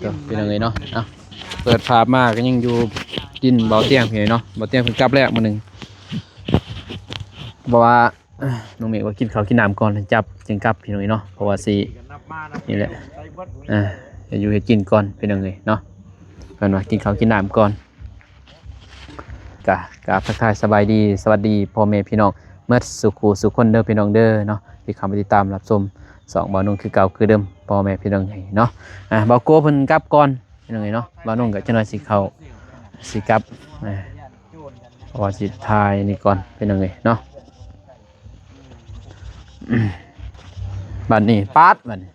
ເດີພີ່ນ້ອງເອີຍເນາະ. ເອົາ ເປີດພາບມາກໍຍັງຢູ່ດິນເບົາຕຽງພີ່ນ້ອງເນາະ. ເບົາຕຽງເພິ່ນກັບແລ້ວມື້ໜຶ່ງ ເພາະວ່າ ນ້ອງເມກວ່າກິນເຂົ້າກິນນ້ຳກ່ອນ ຈັບຈຶ່ງກັບພີ່ນ້ອງເອີຍເນາະ. ເພາະວ່າຊິນີ້ແຫຼະ ອ່າ ເຮັດຢູ່ເຮັດກິນກ່ອນພີ່ນ້ອງເອີຍເນາະ. ເພິ່ນວ່າກິນເຂົ້າກິນນ້ຳກ່ອນ. ກະ ກະທັກທາຍສະບາຍດີ ສະຫວັດດີພໍ່ແມ່ພີ່ນ້ອງໝົດສູ່ຄູ່ສູ່ຄົນເດີພີ່ນ້ອງເດີເນາະ ທີ່ເຂົ້າມາຕິດຕາມຮັບຊົມຊ່ອງບ່າວນຸ່ງຄືເກົ່າຄືເດີມ ພໍ່ແມ່ພີ່ນ້ອງເນາະ. ອ່າ ບ່າວໂກເພິ່ນກັບກ່ອນພີ່ນ້ອງເອີຍເນາະ. ບ່າວນຸ່ງກໍຈັກໜ້ອຍຊິເຂົ້າ ຊິກັບ ອ່າ ເພາະວ່າຊິຖ່າຍນີ້ກ່ອນພີ່ນ້ອງເອີຍເນາະ. ບັດນີ້ປາດ ບັດນີ້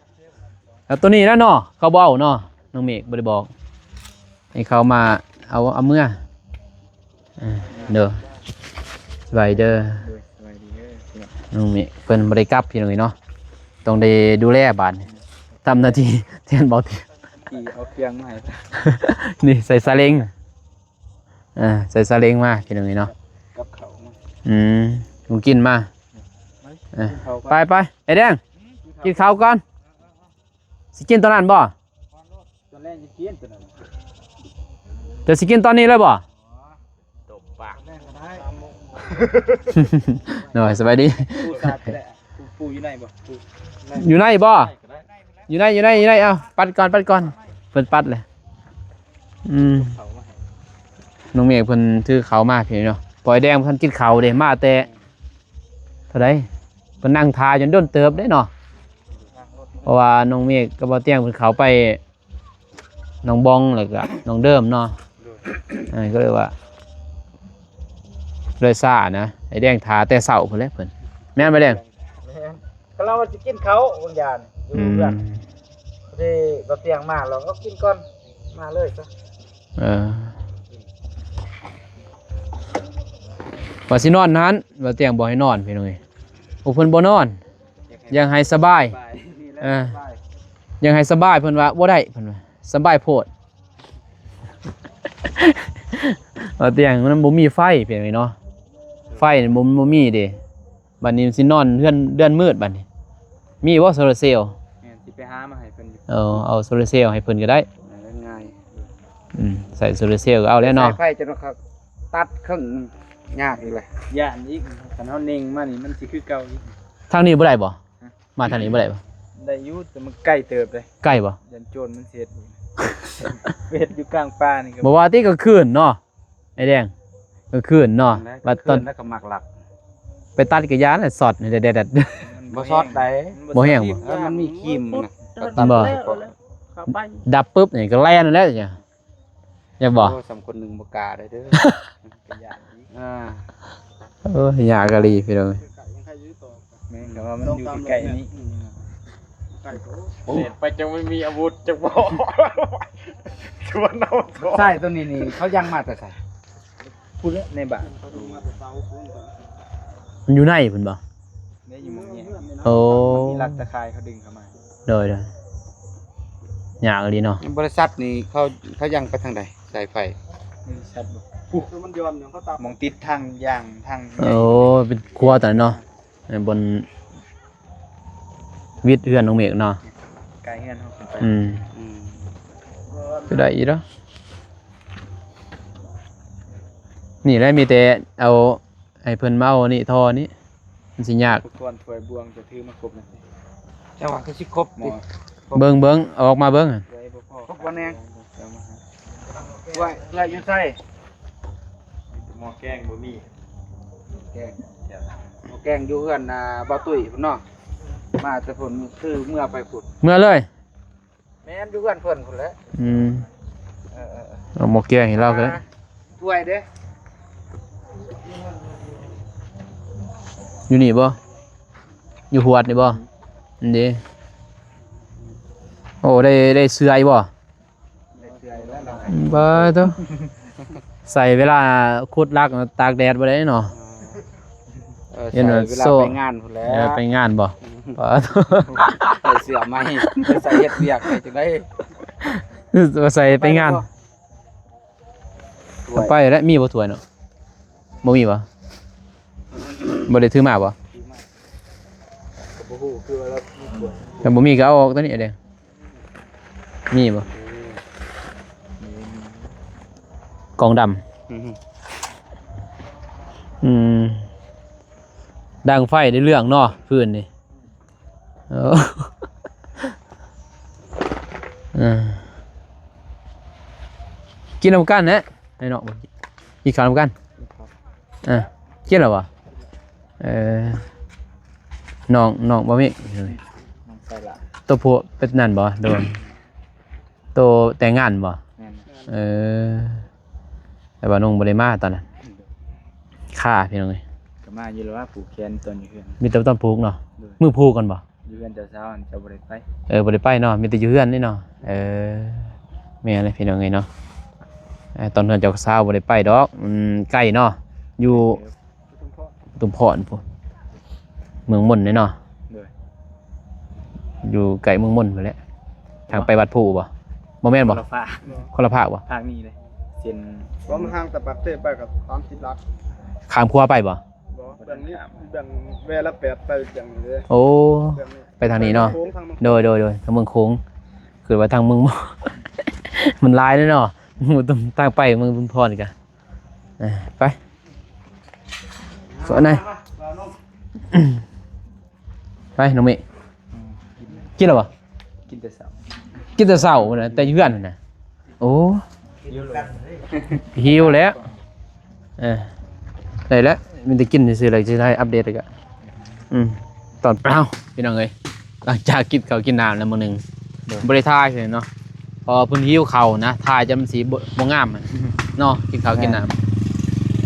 ແລ້ວໂຕນີ້ແຫຼະເນາະ ເຂົາບໍ່ເອົາເນາະ ນ້ອງເມກບໍ່ໄດ້ບອກ ໃຫ້ເຂົາມາເອົາ ເອົາເມືອ. ເອີ ເດີ ສະບາຍດີເດີ ໂດຍ ສະບາຍດີເດີ. ນ້ອງເມກເພິ່ນບໍ່ໄດ້ກັບພີ່ນ້ອງເອີຍເນາະ ຕ້ອງໄດ້ດູແລບາດນີ້ ທຳໜ້າທີ່ແທນເບົາຕຽງ ຂີ່ເອົາເຄື່ອງມາໃຫ້ ນີ້ໃສ່ສາເລັງ ອ່າ ໃສ່ສາເລັງມາພີ່ນ້ອງເອີຍເນາະ ກັບເຂົ້າມາ. ອືມ ລຸງກິນມາ ເອີ ໄປໆ ໄອ້ແດງ ກິນເຂົ້າກ່ອນ. ຊິກິນຕອນນັ້ນບໍ່? ຕອນແລງຊິກິນຕອນນັ້ນ. ເຈົ້າຊິກິນຕອນນີ້ເລີຍບໍ່? ຕົບປາກ ແລງກໍໄດ້. ໂດຍ ສະບາຍດີ. ປູສາດແຫຼະ ປູ ປູຢູ່ໃນບໍ່? ປູ ຢູ່ໃນບໍ່? ຢູ່ໃນ ຢູ່ໃນ ຢູ່ໃນ. ເອົາ ປັດກ່ອນ ປັດກ່ອນ ເພິ່ນປັດແຫຼະ. ອືມ ນ້ອງເມກເພິ່ນຖືເຂົ້າມາພີ່ນ້ອງເນາະ. ປອຍແດງບໍ່ທັນກິນເຂົ້າເດ້ ມາແຕ່ເທົ່າໃດ ເພິ່ນນັ່ງຖ້າຈົນດົນເຕີບເດ້ເນາະ ເພາະວ່ານ້ອງເມກກັບບ່າວຕຽງເພິ່ນເຂົ້າໄປໜອງບອງ ແລ້ວກໍໜອງເດີມເນາະ. ໂດຍ ເອີ ກໍເລີຍວ່າ ເລີຍຊ້ານະ. ໄອ້ແດງຖ້າແຕ່ເຊົ້າພຸ້ນແຫຼະເພິ່ນ ແມ່ນບໍ່ແດງ? ແມ່ນ ກໍລາວວ່າຊິກິນເຂົ້າບາງຢ່າງຢູ່ ອືມ ເຮືອນ ພໍດີບ່າວຕຽງມາ ລາວກໍກິນກ່ອນ ມາເລີຍຊະ. ເອີ ວ່າຊິນອນຫັ້ນ ບ່າວຕຽງບໍ່ໃຫ້ນອນພີ່ນ້ອງເອີຍ. ໂອ້ ເພິ່ນບໍ່ນອນ ຢາກໃຫ້ສະບາຍ ເອີ ຢາກໃຫ້ສະບາຍ ເພິ່ນວ່າບໍ່ໄດ້ ເພິ່ນວ່າສະບາຍໂພດ. ບ່າວຕຽງມັນບໍ່ມີໄຟພີ່ນ້ອງເອີຍເນາະ ໄຟມັນບໍ່ ບໍ່ມີເດ້. ບັດນີ້ມັນຊິນອນເຮືອນ ເດືອນມືດບັດນີ້ ມີບໍ່ໂຊລາເຊວ? ແມ່ນ ຊິໄປຫາມາໃຫ້ເພິ່ນຢູ່. ເອີ ເອົາໂຊລາເຊວໃຫ້ເພິ່ນກໍໄດ້ ງ່າຍ. ອືມ ໃສ່ໂຊລາເຊວກໍເອົາແລ້ວເນາະ ໃສ່ໄຟຈົນວ່າເຂົາຕັດເຄິ່ງ ຍາກອີກແຫຼະ ຢ້ານອີກ. ຄັນເຮົາເນັ່ງມານີ້ມັນຊິຄືເກົ່າອີກ. ທາງນີ້ບໍ່ໄດ້ບໍ່? ຮະ? ມາທາງນີ້ບໍ່ໄດ້ບໍ່? ໄດ້ຢູ່ ແຕ່ມັນໄກເຕີບເດ້. ໄກບໍ່? ຢ້ານໂຈນມັນຊິເຮັດ ເຮັດຢູ່ກາງປ່ານີ້ກໍ ບໍ່ວ່າຕິ ກາງຄືນເນາະ ໄອ້ແດງ ກາງຄືນເນາະ ແມ່ນແຫຼະ ວ່າຕອນ ກາງຄືນແລ້ວກໍມັກລັກ ໄປຕັດກະຢ້ານແຫຼະ ຊັອດແດດໆ. ບໍ່ຊັອດໃດ ບໍ່ແຮງບໍ່? ເອີ ມັນມີຄຣີມນະ ກໍຕັດ ບໍ່ ເຂົ້າໄປ ດັບປຶບນີ້ກໍແລ່ນແລ້ວ ຢາກບໍ່? ໂອ້ ສ່ຳຄົນໜຶ່ງບໍ່ກ້າໄດ້ເດີ ກະຢ້ານອີກ. ອ່າ ໂອ້ຍ ຍາກອີ່ຫຼີພີ່ນ້ອງ. ແມ່ນ ແຕ່ວ່າມັນຢູ່ໃກ້ໆນີ້ ອືມ ໄກໂພດ ໂອ້ ແລ່ນໄປຈັ່ງມັນມີອາວຸດຈັກບໍ່ ຊວນເອົາ ໃຊ້ໂຕນີ້ນີ້ ເຂົາຍັງມາແຕ່ໃສ? ພຸ້ນແຫຼະ ໃນບ້ານ ມັນຢູ່ໃນພຸ້ນບໍ່? ໄດ້ຢູ່ໝ່ອງນີ້ ໂອ້ ມັນມີລັກຕະຂ່າຍ ເຂົາດຶງເຂົ້າມາ. ໂດຍ ໂດຍ ຍາກອີ່ຫຼີເນາະ. ບໍລິສັດນີ້ເຂົາ ເຂົາຍັງໄປທາງໃດ ສາຍໄຟ? ບໍລິສັດບໍ່? ຜູ້ ມັນຍ້ອນຫຍັງເຂົາຕັດ ໝ່ອງຕິດທາງຍ່າງ ທາງ ໂອ້ ເປັນຄົວຕອນນັ້ນເນາະ ບ່ອນວິດເຮືອນນ້ອງເມກເນາະ ໃກ້ເຮືອນເຮົາຂຶ້ນໄປ. ອືມ ອືມ ກໍໄດ້ອີກເນາະ. ນີ້ແຫຼະ ມີແຕ່ເອົາ ໃຫ້ເພິ່ນມາເອົານີ້ ທໍ່ນີ້ ມັນຊິຍາກ. ອຸປະກອນຖ້ວຍບ່ວງຈະຖືມາຄົບນະ ເຈົ້າວ່າຄືຊິຄົບຕິ? ເບິ່ງ ເບິ່ງ ເອົາອອກມາເບິ່ງ ຄົບບໍ່ແນງ. ຖ້ວຍ ຖ້ວຍຢູ່ໃສ? ໝໍ້ແກງບໍ່ມີ ແກງ ໝໍ້ແກງຢູ່ເຮືອນ ອ່າ ບ່າວຕຸ້ຍພຸ້ນເນາະ. ມາແຕ່ພຸ້ນ ຄືເມືອໄປພຸ້ນ ເມືອເລີຍ. ແມ່ນ ຢູ່ເຮືອນເພິ່ນພຸ້ນແຫຼະ. ອືມ ເອີໆໆ ເອົາໝໍ້ແກງໃຫ້ລາວກໍໄດ້. ຖ້ວຍເດ້? ຢູ່ນີ້ບໍ່? ຢູ່ຫວດນີ້ບໍ່? ນີ້ເດ້. ໂອ້ ໄດ້ ໄດ້ເຊື່ອຢູ່ບໍ່? ໄດ້ເຊື່ອຢູ່ແລ້ວເນາະ. ບໍ່ໂຕ ໃສ່ເວລາຂຸດຫຼັກ ຕາກແດດບໍ່ໄດ້ເນາະ. ເອີ ເຫັນວ່າ ໃສ່ເວລາ ໂຊ ໄປງານພຸ້ນແຫຼະ. ເອີ ໄປງານບໍ່? ປາດ ໃສ່ເສື້ອໃໝ່ ໃສ່ເຮັດວຽກໄດ້ຈັ່ງໃດ? ວ່າໃສ່ໄປງານ ໄປບໍ່? ໄປແລ້ວ. ມີບໍ່ຖ້ວຍເນາະ? ບໍ່ມີບໍ່? ບໍ່ໄດ້ຖືມາບໍ່? ຖືມາ ກໍບໍ່ຮູ້ ຄືວ່າລາວມີຖ້ວຍ. ຄັນບໍ່ມີກໍເອົາອອກຕົວນີ້ເດ້. ມີບໍ່? ເອີ ກ່ອງດຳ. ອືມ ອືມ ດັງໄຟໄດ້ເລື່ອງເນາະ ພື້ນນີ້. ເອີ ເອີ ກິນນຳກັນແຫຼະ ໃຫ້ນ້ອງກິນເຂົ້ານຳກັນ. ເອີ ກິນແລ້ວບໍ່? ເອີ ນ້ອງ ນ້ອງບໍ່ມີ ນ້ອງໃສ່ລະ ໂຕຜູ້ເປັນນັ້ນບໍ່? ໂດຍ ໂຕແຕ່ງງານບໍ່? ແມ່ນ ເອີ ແຕ່ວ່ານ້ອງບໍ່ໄດ້ມາຕອນນັ້ນ ຄາ ພີ່ນ້ອງເອີຍ. ກໍມາຢູ່ແລ້ວວ່າຜູກແຂນຕອນຢູ່ເຮືອນ ມີແຕ່ຕອນຜູກເນາະ. ໂດຍ ມື້ຜູກກັນບໍ່? ຢູ່ເຮືອນເຈົ້າສາວຫັ້ນ ເຈົ້າບໍ່ໄດ້ໄປ. ເອີ ບໍ່ໄດ້ໄປເນາະ ມີແຕ່ຢູ່ເຮືອນນີ້ເນາະ. ເອີ ແມ່ນແຫຼະ ພີ່ນ້ອງເອີຍເນາະ. ເອີ ຕອນເຮືອນເຈົ້າສາວບໍ່ໄດ້ໄປດອກ ມັນໄກເນາະ ຢູ່ ປະທຸມພອນ ປະທຸມພອນພຸ້ນ ເມືອງມົນເດ້ເນາະ. ໂດຍ ຢູ່ໃກ້ເມືອງມົນພຸ້ນແຫຼະ ທາງໄປວັດພູບໍ່? ບໍ່ແມ່ນບໍ່? ຄົນລະພາກ ຄົນລະພາກບໍ່? ພາກນີ້ເດ້ ເສັ້ນ ບໍ່ ມັນຫ່າງຈາກປາກເຊໄປກໍສາມສິບຫຼັກ. ຂ້າມຂົວໄປບໍ່? ບໍ່ ເບື້ອງນີ້ ເບື້ອງແວລະແປດໄປເບື້ອງນີ້ເດ້. ໂອ້ ເບື້ອງນີ້ ໄປທາງນີ້ເນາະ. ໂດຍ ໂດຍ ໂດຍ ທາງເມືອງໂຂງ ຄືວ່າທາງເມືອງ ມັນຫຼາຍເດ້ເນາະ ທາງໄປເມືອງປະທຸມພອນນີ້ກະ. ເອີ ໄປ ສວນນາຍ ໄປນ້ອງເມ. ອືມ ກິນແລ້ວບໍ່? ກິນແຕ່ເຊົ້າ ກິນແຕ່ເຊົ້າພຸ້ນນະ ແຕ່ຢູ່ເຮືອນພຸ້ນນະ. ໂອ້ ຫິວແລ້ວ. ເອີ ໄດ້ແລ້ວ ມີແຕ່ກິນຊື່ໆ ແລ້ວຊິໄດ້ອັບເດດອີກອະ. ອືມ ຕອນ ອ້າວ ພີ່ນ້ອງເອີຍ ຫຼັງຈາກກິນເຂົ້າກິນນ້ຳແລ້ວມື້ໜຶ່ງ ໂດຍ ບໍ່ໄດ້ຖ່າຍເນາະ ເພາະວ່າເພິ່ນຫິວເຂົ້ານະ ຖ່າຍຈະມັນຊິບໍ່ ບໍ່ງາມເນາະ ກິນເຂົ້າ ແມ່ນ ກິນນ້ຳ.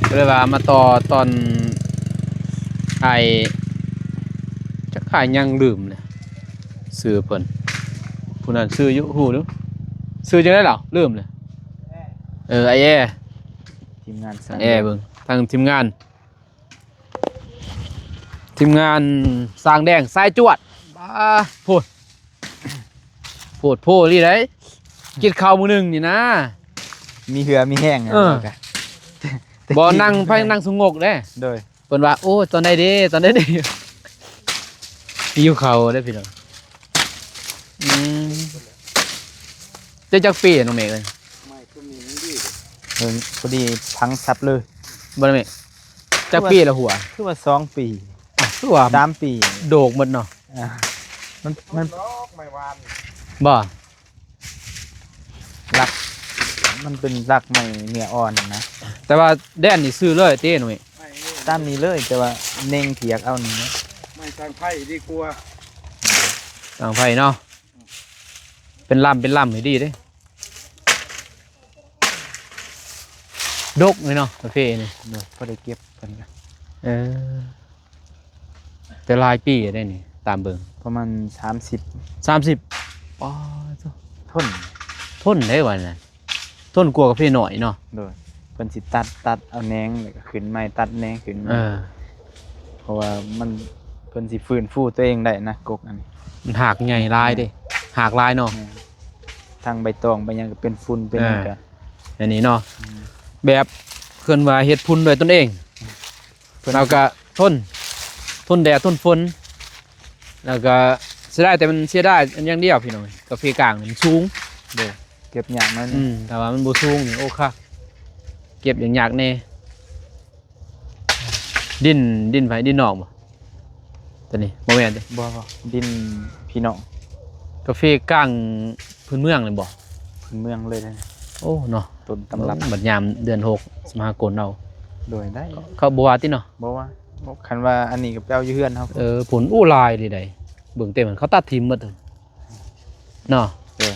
ກໍເລີຍວ່າມາຕໍ່ຕອນ ອ້າຍ ຈັກອ້າຍຫຍັງລືມແລ້ວ ຊື່ເພິ່ນ ຜູ້ນັ້ນຊື່ຢູ່ ຮູ້ຢູ່ ຊື່ຈັ່ງໃດລະ ລືມແລ້ວ. ເອີ ອ້າຍແອ ທີມງານຊ່າງແອ ເບິ່ງ ທາງທີມງານ ທີມງານຊ່າງແດງສາຍຈວດ. ບາ ໂພດ ໂພດໂພອີ່ຫຼີໃດ໋ ກິນເຂົ້າມື້ໜຶ່ງນີ້ນະ ມີເຫື່ອມີແຮງ. ເອີ ແລ້ວກະ ບໍ່ ນັ່ງ ແຕ່ ໄຜນັ່ງສະຫງົບເດ້. ໂດຍ ເພິ່ນວ່າ ໂອ້ ຕອນໃດເດ ຕອນໃດເດ ຫິວເຂົ້າເດ້ພີ່ນ້ອງ. ອືມ ເຈົ້າຈັກປີນ້ອງເມກເອີຍ? ເອີ ພໍດີພັງສັບເລີຍ ບໍ່ໄດ້ເມກ. ຈັກປີລະຫົວ? ຄືວ່າສອງປີ ອ່ະ ຄືວ່າສາມປີ ໂດກໝົດເນາະ. ອ່າ ມັນ ມັນ ບໍ່ ລັກ ມັນເປັນລັກໄມ້ເນື້ອອ່ອນນະ. ແຕ່ວ່າແດນນີ້ຊື້ເລີຍຕິນ້ອງເມກ? ຕາມນີ້ເລີຍ ແຕ່ວ່າເນັ່ງຖຽກເອົານີ້ນະ ໄມ້ສ້າງໄຟດີກວ່າ ສ້າງໄຟເນາະ. ເປັນລຳເປັນລຳໃຫ້ດີເດ້ ດົກເລີຍເນາະ ກາເຟນີ້. ໂດຍ ພໍໄດ້ເກັບເພິ່ນກະ ເອີ ແຕ່ຫຼາຍປີແລ້ວນີ້ ຕາມເບິ່ງປະມານສາມສິບ ສາມສິບ. ປາໂທ້ ທົນ ທົນເດ້ວ່ານັ້ນ ທົນກວ່າກາເຟນ້ອຍເນາະ. ໂດຍ ເພິ່ນຊິຕັດ ຕັດເອົາແໜງ ແລ້ວກໍຂຶ້ນໃໝ່ ຕັດແໜງຂຶ້ນໃໝ່. ເອີ ເພາະວ່າມັນ ເພິ່ນຊິຟື້ນຟູຕົວເອງໄດ້ນະ ກົກອັນນີ້ ມັນຮາກໃຫຍ່ຫຼາຍເດ້. ແມ່ນ ຮາກຫຼາຍເນາະ. ແມ່ນ ທັງໃບຕອງໃບຫຍັງກໍເປັນຝຸ່ນເປັນຫຍັງ ເອີ ກໍ ອັນນີ້ເນາະ. ອືມ ແບບເພິ່ນວ່າເຮັດຝຸ່ນດ້ວຍຕົນເອງ ເພິ່ນ ແລ້ວກໍທົນ ທົນແດດທົນຝົນ ແລ້ວກໍເສຍດາຍ ແຕ່ມັນເສຍດາຍອັນຢ່າງດຽວພີ່ນ້ອງ ກາເຟກ້າງນີ້ມັນສູງ. ໂດຍ ເກັບຍາກໜ້ອຍໜຶ່ງ. ອືມ ຖ້າວ່າມັນບໍ່ສູງນີ້ ໂອ້ ຄັກ ເກັບຫຍັງຍາກແດ່. ດິນ ດິນໃຜ? ດິນນອກບໍ່? ຕົວນີ້ບໍ່ແມ່ນຕິ? ບໍ່ ບໍ່ ດິນພີ່ນ້ອງ. ກາເຟກ້າງພື້ນເມືອງນີ້ບໍ່? ພື້ນເມືອງເລີຍເດ້. ໂອ້ ເນາະ ຕົ້ນຕຳລັບ. ບັດຍາມເດືອນຫົກ ສະມາກົນເອົາ. ໂດຍ ໄດ້ ເຂົາບໍ່ວ່າຕິເນາະ? ບໍ່ວ່າ. ຄັນວ່າອັນນີ້ກໍໄປເອົາຢູ່ເຮືອນເຮົາ. ເອີ ຜົນ ໂອ້ ຫຼາຍເດ້ໃດ. ເບິ່ງເຕັມ ເຂົາຕັດຖິ້ມໝົດເນາະ. ເອີ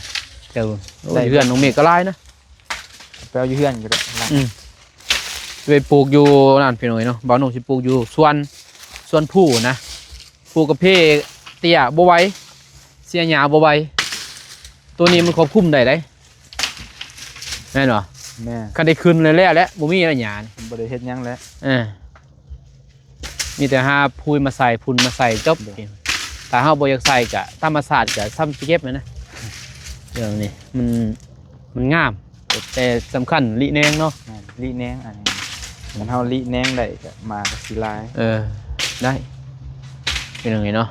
ແຕ່ ໂອ້ ໄດ້ ເຮືອນນ້ອງເມກກໍຫຼາຍນະ. ໄປເອົາຢູ່ເຮືອນກໍໄດ້. ອືມ ໄປປູກຢູ່ນັ້ນພີ່ນ້ອງເອີຍເນາະ. ບ່າວໜຸ່ມຊິປູກຢູ່ສວນ ສວນພູນະ ປູກກາເຟເຕ້ຍບໍ່ໄຫວ ເສຍຫຍ້າບໍ່ໄຫວ. ໂຕນີ້ມັນຄວບຄຸມໄດ້ເດ້ ແມ່ນບໍ່? ແມ່ນ. ຄັນໄດ້ຂຶ້ນແລ້ວແຫຼະ ບໍ່ມີແລ້ວຫຍ້ານີ້ ບໍ່ໄດ້ເຮັດຫຍັງແລ້ວ. ເອີ ມີແຕ່ຫາຝຸ່ນມາໃສ່ ຝຸ່ນມາໃສ່ ຈົບ. ໂດຍ ຖ້າເຮົາບໍ່ຢາກໃສ່ກະທຳມະຊາດກະຊ່ຳຊິເກັບຫັ້ນນະ. ເລື່ອງນີ້ມັນ ມັນງາມ ແຕ່ສຳຄັນລິແນງເນາະ. ແມ່ນ ລິແນງ ອັນນີ້ ຄັນເຮົາລິແນງໄດ້ກະໝາກະຊິຫຼາຍ. ເອີ ໄດ້ ເປັນຫຍັງນີ້ເນາະ.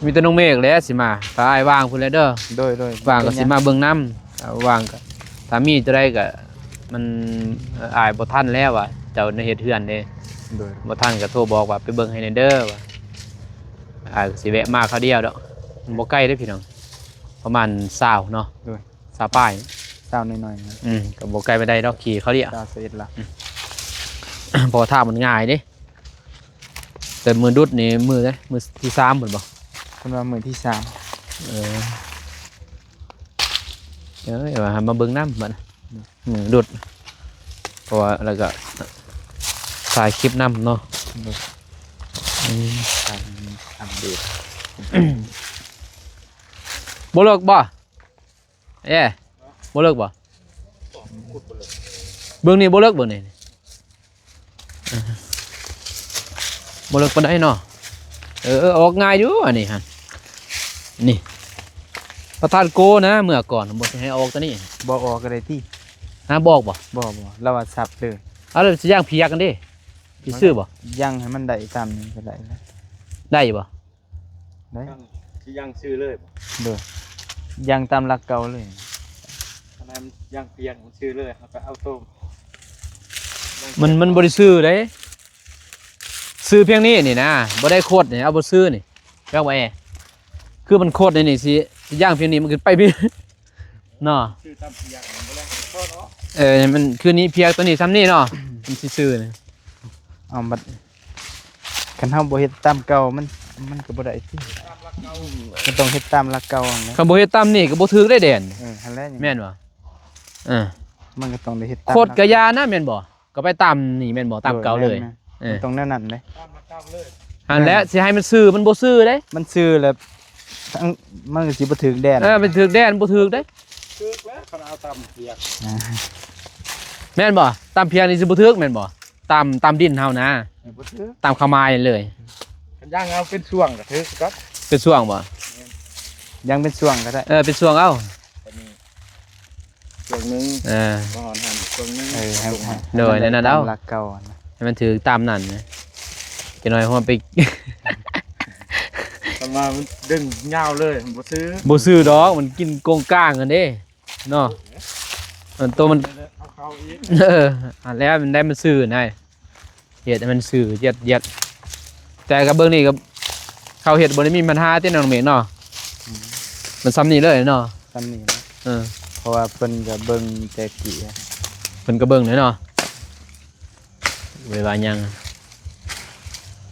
ມີແຕ່ນ້ອງເມກແຫຼະຊິມາ ຖ້າອ້າຍວ່າງພຸ້ນແຫຼະເດີ. ໂດຍ ໂດຍ ວ່າງກໍຊິມາເບິ່ງນຳ ຖ້າວ່າງກໍ ຖ້ ຖ້າມີຕົວໃດກໍ ມັນ ເອີ່ ອ້າຍບໍ່ທັນແລ້ວວ່າ ເຈົ້າໄດ້ເຮັດເຮືອນເດ້ ໂດຍ ບໍ່ທັນກໍໂທບອກວ່າໄປເບິ່ງໃຫ້ແດ່ເດີວ່າ ອ້າຍກໍຊິແວະມາຄາວດຽວດອກ ມັນບໍ່ໄກເດ້ພີ່ນ້ອງ ປະມານຊາວເນາະ ໂດຍ ຊາວປາຍ ຊາວໜ້ອຍໆນະ ອືມ ກໍບໍ່ໄກປານໃດດອກ ຂີ່ຄາວດຽວ ຊາວຊາວເອັດລະ ອືມ ເພາະວ່າທາງມັນງ່າຍເດ້ ແຕ່ມື້ດຸດນີ້ມື້ໃດ? ມື້ທີສາມພຸ້ນບໍ່? ເພິ່ນວ່າມື້ທີສາມ ເອີ ເອີ ວ່າໃຫ້ມາເບິ່ງນຳບັດ ອືມ ມື້ດຸດ ເພາະວ່າແລ້ວກໍຖ່າຍຄລິບນຳເນາະ ອືມ ອັບເດດ ບໍ່ເລິກບໍ່? ເອີ ບໍ່ເລິກບໍ່? ເບິ່ງນີ້ບໍ່ເລິກ ເບິ່ງນີ້ ບໍ່ເລິກປານໃດເນາະ ເອີ ອອກງ່າຍຢູ່ອັນນີ້ຫັ້ນ ນີ້ ປະທານໂກນະ ເມື່ອກ່ອນບໍ່ຊິໃຫ້ອອກຕົວນີ້ ບໍ່ອອກກໍໄດ້ຕິ ຫາບໍ່ອອກບໍ່? ບໍ່ ບໍ່ ລາວວ່າສັບເລີຍ ເອົາແລ້ວຊິຢາງພຽກກັນເດ້ ຊິຊື້ບໍ່? ຢາງໃຫ້ມັນໄດ້ຕາມນີ້ກໍໄດ້ ໄດ້ຢູ່ບໍ່? ໄດ້ ຊິຍັງຊື່ເລີຍບໍ່? ໂດຍ ຍັງຕາມຫຼັກເກົ່າເລີຍ ອັນນັ້ນຍັງພຽງມັນຊື່ເລີຍ ເຮົາກໍເອົາໂຕ ມັນ ມັນບໍ່ໄດ້ຊື່ເດ້ ຊື່ພຽງນີ້ນີ້ນະ ບໍ່ໄດ້ຄົດນີ້ ເອົາບໍ່ຊື່ນີ້ ແບບວ່າ ເອີ ຄືມັນຄົດນີ້ນີ້ ຊິ ຊິຍ່າງພຽງນີ້ ມັນຂຶ້ນໄປພີ້ ເນາະ ຊື່ຕາມພຽງ ມັນບໍ່ແລ່ນ ເອີ ມັນຄືນີ້ພຽງຕົວນີ້ຊ່ຳນີ້ເນາະ ມັນຊິຊື່ນີ້ ເອົາບັດ ຄັນເຮົາບໍ່ເຮັດຕາມເກົ່າ ມັນ ມັນກໍບໍ່ໄດ້ຕິ ມັນຕ້ອງເຮັດຕາມຫຼັກເກົ່າຫັ້ນແຫຼະ ຄັນບໍ່ເຮັດຕາມນີ້ກໍບໍ່ຖືກໄດ້ແດນ ເອີ ຫັ້ນແຫຼະ ແມ່ນບໍ່? ເອີ ມັນກໍຕ້ອງໄດ້ເຮັດຕາມ ໂຄດກໍຢ່ານະ ແມ່ນບໍ່? ກໍໄປຕາມນີ້ແມ່ນບໍ່? ຕາມເກົ່າເລີຍ ແມ່ນ ແມ່ນ ເອີ ມັນຕ້ອງແນວນັ້ນເດ້ ຕາມຫຼັກເກົ່າເລີຍ ຫັ້ນແຫຼະ ຊິໃຫ້ມັນຊື່ ມັນບໍ່ຊື່ເດ້ ມັນຊື່ແລ້ວ ທັງ ມັນກໍຊິບໍ່ຖືກແດນ ເອີ ມັນຖືກແດນ ບໍ່ຖືກເດ້ ຖືກແລ້ວ ຄັນເອົາຕາມພຽງ ອ່າ ແມ່ນບໍ່? ຕາມພຽງນີ້ຊິບໍ່ຖືກແມ່ນບໍ່? ຕາມ ຕາມດິນເຮົານະ ບໍ່ຖືກ ຕາມເຂົ້າມາເລີຍ ຄັນຢ່າງເຮົາເປັນຊ່ວງກໍຖືກຄືກັນ ເປັນຊ່ວງບໍ່? ແມ່ນ ຢ່າງເປັນຊ່ວງກໍໄດ້ ເອີ ເປັນຊ່ວງເອົາ ອັນນີ້ຊ່ວງໜຶ່ງ ເອີ ບໍ່ຮອດຫັ້ນຊ່ວງໜຶ່ງ ເອີ ໃຫ້ ໃຫ້ ໂດຍ ໃຫ້ມັນໄດ້ ໃນນັ້ນເອົາ ຕາມຫຼັກເກົ່ານະ ໃຫ້ມັນຖືກຕາມນັ້ນນະ ຈັກໜ້ອຍຫົວໄປ ຄັນວ່າມັນດຶງຍາວເລີຍ ມັນບໍ່ຊື່ ບໍ່ຊື່ດອກ ມັນກິນກົງກາງກັນເດ້ ເນາະ ອັນໂຕມັນ ເອົາເຂົ້າອີກ ເອີ ອັນແລ້ວມັນໄດ້ມັນຊື່ນະ ເຮັດໃຫ້ມັນຊື່ ຢຽດ ຢຽດ ແຕ່ກໍເບິ່ງນີ້ກໍ ເຂົາເຮັດບໍ່ໄດ້ມີບັນຫາຕິນ້ອງເມກເນາະ ອືມ ມັນຊ່ຳນີ້ເລີຍເນາະ ຊ່ຳນີ້ແຫຼະ ເອີ ເພາະວ່າເພິ່ນກໍເບິ່ງແຕ່ກີ້ ເພິ່ນກໍເບິ່ງແຫຼະເນາະ ບໍ່ໄດ້ວ່າຫຍັງ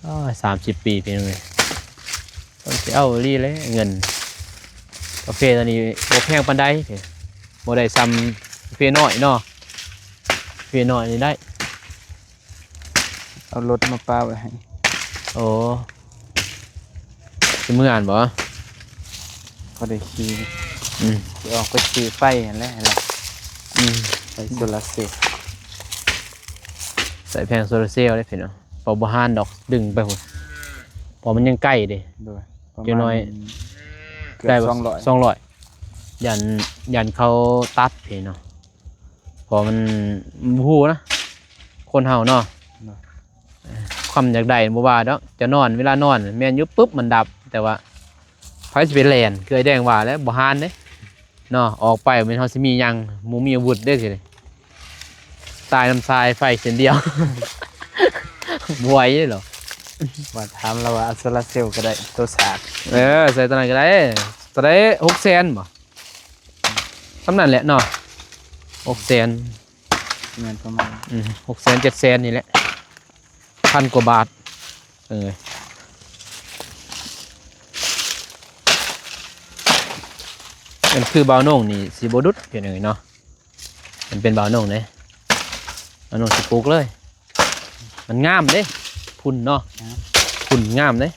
ໂອ້ຍ ສາມສິບປີພີ່ນ້ອງເອີຍ ຕ້ອງຊິເອົາອີ່ຫຼີແຫຼະເງິນ ກາເຟຕົວນີ້ບໍ່ແພງປານໃດ ບໍ່ໄດ້ຊ່ຳກາເຟນ້ອຍເນາະ ກາເຟນ້ອຍນີ້ໄດ້ ເອົາລົດມາປະໄວ້ໃຫ້ ໂອ້ ຊິເມືອຫັ້ນບໍ່? ພໍໄດ້ຂີ່ ອືມ ຊິອອກໄປຊື້ໄຟຫັ້ນແຫຼະ ອືມ ໄຟໂຊລາເຊວ ໃສ່ແຜງໂຊລາເຊວເດ້ພີ່ນ້ອງ ເພາະບໍ່ຫານດອກ ດຶງໄປພຸ້ນ ເພາະມັນຍັງໄກເດ້ ໂດຍ ປະມານ ຈັກໜ້ອຍ ເກືອບ ໄດ້ບໍ່ ສອງຮ້ອຍ ສອງຮ້ອຍ ຢ້ານ ຢ້ານເຂົາຕັດພີ່ນ້ອງ ເພາະມັນ ບໍ່ຮູ້ນະ ຄົນເຮົາເນາະ ເນາະ ຄວາມຢາກໄດ້ບໍ່ວ່າດອກ ຈະນອນ ເວລານອນແມ່ນຢູ່ປຶບມັນດັບ ແຕ່ວ່າໃຜຊິໄປແລ່ນ ຄືອ້າຍແດງວ່າແຫຼະ ບໍ່ຫານເດ້ເນາະ ອອກໄປແມ່ນເຮົາຊິມີຫຍັງ ບໍ່ມີອາວຸດເດ້ຊິ ຕາຍນຳສາຍໄຟເສັ້ນດຽວ ບໍ່ໄຫວເດ້ເນາະ ວ່າຖາມລາວວ່າເອົາໂຊລາເຊວກໍໄດ້ ໂຕສາກ ເອີ ໃສ່ຕົວນັ້ນກໍໄດ້ ເທົ່າໃດ ຫົກແສນບໍ່? ສ່ຳນັ້ນແຫຼະເນາະ ຫົກແສນ ແມ່ນປະມານ ອືມ ຫົກແສນ ເຈັດແສນນີ້ແຫຼະ ພັນກວ່າບາດ ເອີ ມັນຄືບ່າວໂໜ່ງນີ້ຊິບໍ່ດຸດ ເປັນຫຍັງເນາະ ມັນເປັນບ່າວໂໜ່ງເດ້ ບ່າວໂໜ່ງຊິປູກເລີຍ ມັນງາມເດ້ ຝຸ່ນເນາະ ງາມ ຝຸ່ນງາມເດ້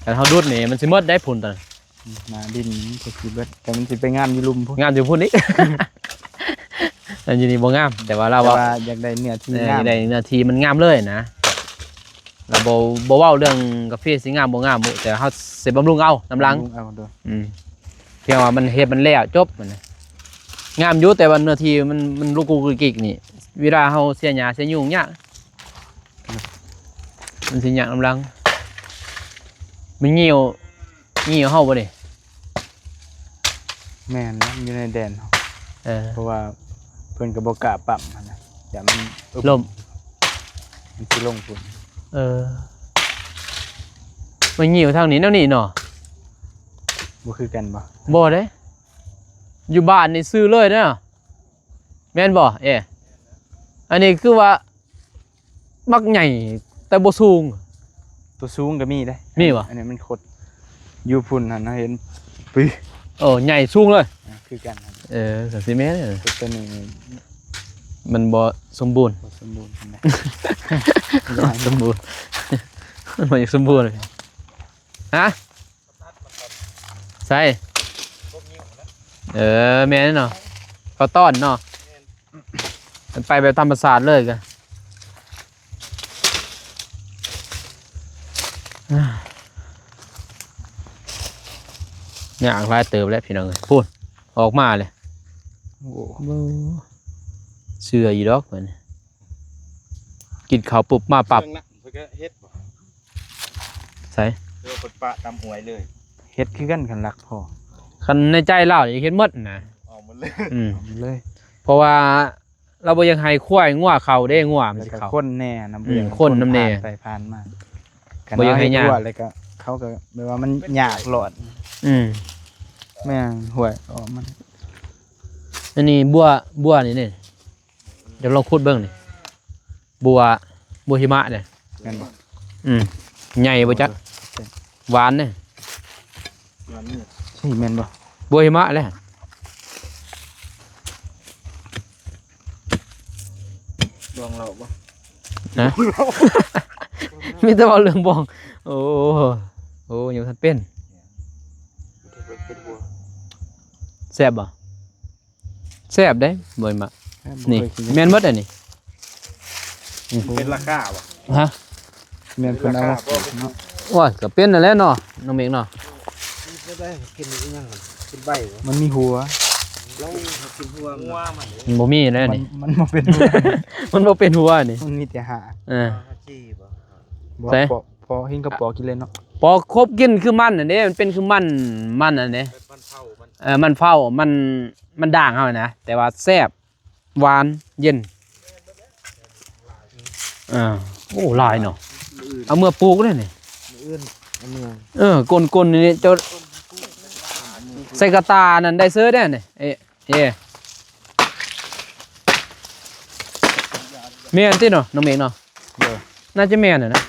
ຄັນເຮົາດຸດນີ້ມັນຊິໝົດໄດ໋ຝຸ່ນຕົວນັ້ນ ອືມ ໜ້າດິນມັນກໍຊິເບິດ ແຕ່ມັນຊິໄປງາມຢູ່ລຸ່ມພຸ້ນ ງາມຢູ່ພຸ້ນອີກ ອັນຢູ່ນີ້ບໍ່ງາມ ແຕ່ວ່າລາວ ແຕ່ວ່າຢາກໄດ້ເນື້ອທີ່ ເອີ ງາມ ຢາກໄດ້ເນື້ອທີ່ມັນງາມເລີຍນະ ລາວບໍ່ ບໍ່ເວົ້າເລື່ອງກາເຟຊິງາມບໍ່ງາມ ແຕ່ເຮົາຊິບຳລຸງເອົານຳຫຼັງ ບຳລຸງເອົາໂດຍ ອືມ ພຽງວ່າມັນເຮັດມັນແລ້ວຈົບ ມັນງາມຢູ່ ແຕ່ວ່າເນື້ອທີ່ມັນ ມັນລຸກກຸກກິກນີ້ ເວລາເຮົາເສຍຫຍ້າເສຍຍຸງຍາກ ມັນຊິຍາກນຳຫຼັງ ມັນງິ້ວ ງິ້ວເຮົາບໍ່ນີ້ ແມ່ນແລ້ວ ຢູ່ໃນແດນເຮົາ ເອີ ເພາະວ່າເພິ່ນກໍບໍ່ກ້າປ້ຳຫັ້ນນະ ຢ້ານມັນ ລົ້ມ ມັນຊິລົງພຸ້ນ. ເອີ ມັນຫຍິວທາງນີ້ແນວນີ້ເນາະ. ບໍ່ຄືກັນບໍ່? ບໍ່ເດ້ ຢູ່ບ້ານນີ້ຊື່ເລີຍເນາະ. ແມ່ນບໍ່ເອ? ອັນນີ້ຄືວ່າບັກໃຫຍ່ແຕ່ບໍ່ສູງ. ຕົວສູງກໍມີເດ້. ມີບໍ່? ອັນນີ້ມັນຄົດ ຢູ່ພຸ້ນຫັ້ນເຮົາເຫັນ ປີ ເອີ ໃຫຍ່ສູງເລີຍ. ອ່າ ຄືກັນຫັ້ນ. ເອີ ກໍຊິແມ່ນ ຕົວນີ້ມັນບໍ່ສົມບູນ ບໍ່ສົມບູນປານໃດ ບໍ່ສົມບູນ ມັນບໍ່ຢາກສົມບູນ. ຮະ? ໃສ? ເອີ ແມ່ນເນາະ ເຂົາຕ້ອນເນາະ. ມັນໄປແບບທຳມະຊາດເລີຍກະ ຍາກຫຼາຍເຕີບແລ້ວພີ່ນ້ອງເອີຍ. ພຸ້ນ ອອກມາເລີຍ. ໂອ້ ເຊື່ອຢູ່ດອກເພິ່ນ ກິນເຂົ້າປຸບມາປັບ. ເບິ່ງນະ ເພິ່ນກໍເຮັດບໍ່? ໃສ? ເອີ ເພິ່ນປະຕາມຫ້ວຍເລີຍ. ເຮັດຄືກັນ ຄັນລັກພໍ. ຄັນໃນໃຈລາວນີ້ເຮັດໝົດນະ. ອອກໝົດເລີຍ. ອືມ ອອກໝົດເລີຍ ເພາະວ່າລາວບໍ່ຢາກໃຫ້ຄວາຍງົວເຂົ້າເດ້ ງົວມັນຊິເຂົ້າ. ແລ້ວກໍຄົນແດ່ນຳ ອືມ ຄົນນຳແດ່ ຜ່ານໄປຜ່ານມາ. ບໍ່ຢາກໃຫ້ຍາກ ແລ້ວກໍເຂົາກໍແບບວ່າມັນຍາກຫຼອດ. ອືມ ແມ່ນ ຫ້ວຍອອກມັນ. ອັນນີ້ບົວ ບົວນີ້ເດ້. ດຽວລອງຂຸດເບິ່ງນີ້ ບົວ ບົວຫິມະເດ້. ແມ່ນບໍ່? ອືມ ໃຫຍ່ບໍ່ຈັກ. ເອີ ຫວານເດ້. ຫວານນີ້ ໃຊ່ແມ່ນບໍ່? ບົວຫິມະແຫຼະ. ລອງເລົ່າບໍ່? ນະ ມີແຕ່ເວົ້າເລື່ອງບອງ. ໂອ້ ໂອ້ ຍັງບໍ່ທັນເປັນ. ແຊບບໍ່? ແຊບເດ້ ບໍ່ມາ. ແຊບບໍ່? ນີ້ ເຄີຍກິນ ແມ່ນໝົດອັນນີ້. ອືມ ເປັນລາຄາບໍ່? ຮະ? ແມ່ນເພິ່ນເອົາມາປູກເນາະ. ໂອ້ຍ ກໍເປັນນັ້ນແຫຼະເນາະ ນ້ອງເມກເນາະ. ກິນໄດ້ ກິນອີຫຍັງ? ກິນໃບບໍ່? ມັນມີຫົວ. ລາວກິນຫົວມັນ. ມັນບໍ່ມີແລ້ວນີ້ ມັນ ມັນບໍ່ເປັນຫົວ ມັນບໍ່ເປັນຫົວນີ້ ມັນມີແຕ່ຫາກ. ເອີ ຫາກຈີ່ບໍ່? ບໍ່ ໃສ? ເພາະ ເພາະເຫັນເຂົາປອກກິນເລີຍເນາະ. ປອກຄົບກິນຄືມັນຫັ້ນເດ້ ມັນເປັນຄືມັນ ມັນຫັ້ນເດ້. ມັນເຜົາ ມັນ ເອີ ມັນເຜົາ ມັນ ມັນດ່າງເຮົານະ ແຕ່ວ່າແຊບ ຫວານ ເຢັນ. ເອີ ໂອ້ ຫຼາຍເນາະ. ມື້ອື່ນ ເອົາເມືອປູກເດ້ນີ້. ມື້ອື່ນເອົາເມືອ. ເອີ ກົ້ນໆ ນີ້ເຈົ້າ ໃສ່ກະຕ່ານັ້ນໄດ້ເສີຍເດ້ນີ້. ເອ ເອ ແມ່ນຕິເນາະ ນ້ອງເມກເນາະ? ໂດຍ ໜ້າຈະແມ່ນນະ.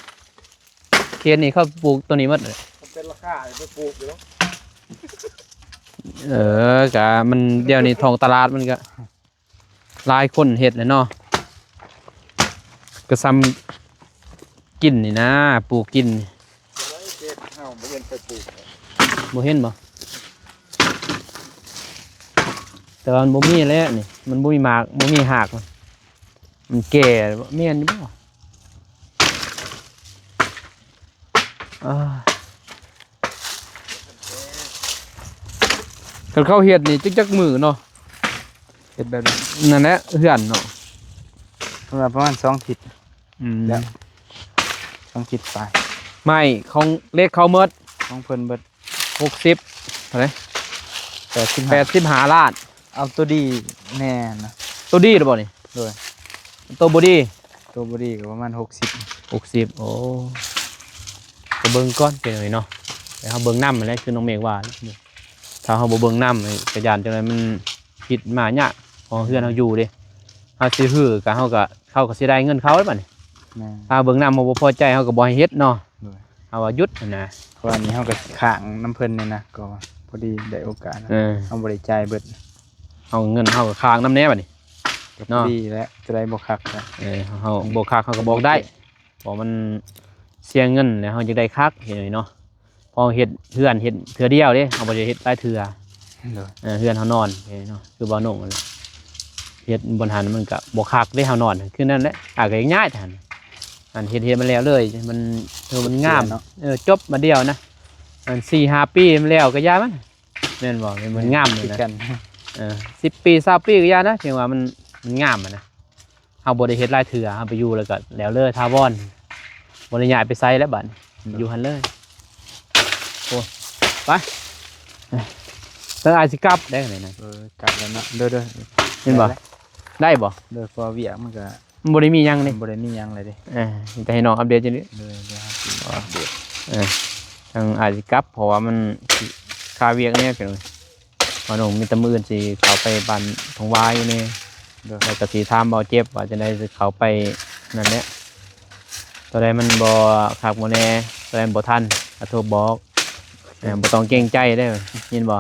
ເຂດນີ້ເຂົາປູກຕົວນີ້ໝົດເລີຍ. ມັນເປັນລາຄາໄປປູກຢູ່ເນາະ. ເອີ ກະມັນ ດຽວນີ້ທ້ອງຕະຫຼາດມັນກະຫຼາຍຄົນເຮັດແຫຼະເນາະ. ກະສ່ຳກິນນີ້ນະ ປູກກິນ. ເຮົາບໍ່ເຫັນໃຜປູກ. ບໍ່ເຫັນບໍ່? ແຕ່ວ່າມັນບໍ່ມີແຫຼະນີ້ ມັນບໍ່ມີໝາກ ບໍ່ມີຮາກ. ມັນແກ່ ແມ່ນຢູ່ບໍ່? ອ່າ ຄັນເຂົາເຮັດນີ້ຈັກ ຈັກມື້ເນາະ? ເຮັດແບບນັ້ນ ນັ້ນແຫຼະເຮືອນເນາະ. ເພິ່ນວ່າປະມານສອງທິດ. ອືມ ແລ້ວ ສອງທິດປາຍ. ໄມ້ຂອງເຫຼັກເຂົາໝົດ ຂອງເພິ່ນເບິດ. ຫົກສິບ ເທົ່າໃດ? ແປດສິບຫ້າ ແປດສິບຫ້າລ້ານ. ເອົາໂຕດີແນ່ນະ. ໂຕດີແລ້ວບໍ່ນີ້? ໂດຍ. ໂຕບໍ່ດີ? ໂຕບໍ່ດີກໍປະມານຫົກສິບ. ຫົກສິບ ໂອ້ ກໍເບິ່ງກ່ອນເປັນຫຍັງເນາະ. ແຕ່ເຮົາເບິ່ງນຳຫັ້ນແຫຼະ ຄືນ້ອງເມກວ່າ ຖ້າເຮົາບໍ່ເບິ່ງນຳກໍຢ້ານຈັ່ງໃດມັນຜິດມາຍາກ ເພາະເຮືອນເຮົາຢູ່ເດ້. ເຮົາຊິຮື້ກໍ ເຮົາກໍ ເຂົາກໍເສຍດາຍເງິນເຂົາເດ້ບັດນີ້. ແມ່ນ. ຖ້າເບິ່ງນຳເຮົາບໍ່ພໍໃຈ ເຮົາກໍບໍ່ໃຫ້ເຮັດເນາະ. ໂດຍ. ເຮົາວ່າຢຸດຫັ້ນນະ. ເພາະວ່ານີ້ເຮົາກໍຄ້າງນຳເພິ່ນນີ້ນະ ກໍພໍດີໄດ້ໂອກາດ. ເອີ ເຮົາບໍ່ໄດ້ຈ່າຍເບິດ ເຮົາເງິນເຮົາກໍຄ້າງນຳແດ່ບັດນີ້ ກໍພໍດີແຫຼະ. ເນາະ ຕົວໃດບໍ່ຄັກກໍ ເອີ ເຮົາບໍ່ຄັກເຮົາກໍບອກໄດ້ ເພາະມັນເສຍເງິນແລ້ວເຮົາຈະໄດ້ຄັກ ເຫັນເນາະ. ເພາະເຮັດເຮືອນເຮັດເທື່ອດຽວເດ້ ເຮົາບໍ່ໄດ້ເຮັດຫຼາຍເທື່ອ. ໂດຍ. ເອີ ເຮືອນເຮົານອນເນາະ ຄືບ່າວນົງຫັ້ນແຫຼະ ເຮັດບ່ອນຫັ້ນມັນກະບໍ່ຄັກເດ້ ເຮົານອນຄືນັ້ນແຫຼະ. ອາ ກໍຢາກຍ້າຍຫັ້ນ ອັນເຮັດ ເຮັດມັນແລ້ວເລີຍ ມັນ ເອີ ມັນງາມເນາະ. ເອີ ຈົບມາດຽວນະ ອັນສີ່ຫ້າປີມັນແລ້ວກໍຢ່າມັນ ແມ່ນບໍ່? ມັນງາມຢູ່ນະ. ເອີ ສິບປີຊາວປີກໍຢ່ານະ ເຖິງວ່າມັນ ມັນງາມຫັ້ນນະ. ເຮົາບໍ່ໄດ້ເຮັດຫຼາຍເທື່ອ ເຮົາໄປຢູ່ແລ້ວກໍແລ້ວເລີຍ ຖາວອນ ບໍ່ໄດ້ຍ້າຍໄປໃສແລ້ວບັດນີ້. ໂດຍ. ຢູ່ຫັ້ນເລີຍ. ໂອ້ ໄປ ໄປ ເອີ ອ້າຍຊິກັບໄດ້ແລ້ວນະ ເອີ ກັບແລ້ວເນາະ ໂດຍໆ ເຫັນບໍ່ ໄດ້ແລ້ວ ໄດ້ບໍ່ ໂດຍ ເພາະວ່າວຽກມັນກະ ມັນບໍ່ໄດ້ມີຫຍັງເດ້ ມັນບໍ່ໄດ້ມີຫຍັງເລີຍເດ້ ເອີ ມີແຕ່ໃຫ້ນ້ອງອັບເດດຢູ່ນີ້ ໂດຍ ດຽວເຮົາຊິອັບເດດ ເອີ ທາງອ້າຍຊິກັບ ເພາະວ່າມັນຄາວຽກແດ່ພີ່ນ້ອງ ວ່ານ້ອງມີແຕ່ມື້ອື່ນຊິເຂົ້າໄປບ້ານທົ່ງວາຢູ່ນີ້ ໂດຍ ແລ້ວກໍຊິຖາມເບົາເຈັບວ່າຈັ່ງໃດ ຊິເຂົ້າໄປນັ້ນແຫຼະ ຕົວໃດມັນບໍ່ຄັກບໍ່ແນ່ ຕົວໃດມັນບໍ່ທັນ ກໍໂທບອກ ເອີ ບໍ່ຕ້ອງເກງໃຈເດ້ ຍິນບໍ່?